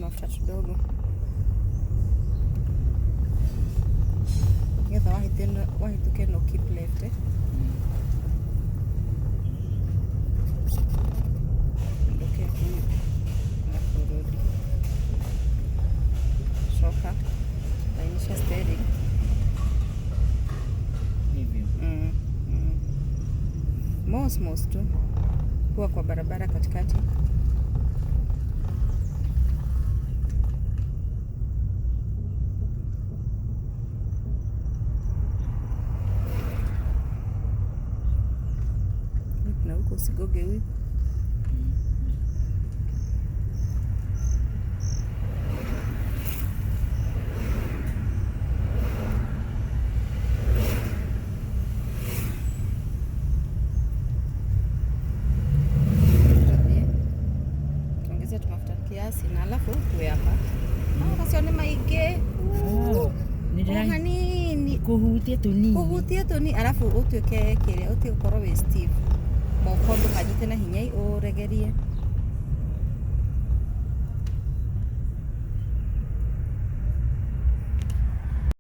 Tumafuta tudogo nĩgetha wahĩtũka ĩno keep left, eh? Ondokea huyu alafu urudi. Coka lainisha steering. Hivyo. Mos mos tu kuwa kwa barabara katikati. Na huko usigoge huyu. Tuambie. Ongezea tumafuta kiasi na alafu tuwe hapa. Ah, macio nĩ maingĩ. Oh, nĩ O ndĩra hanini. Kũhutia tũnini. Kũhutia tũni arabu ũtuĩke kĩrĩa ũtige gũkorwo wĩ stiff. Moko ndũkanyite na hinya ũregerie.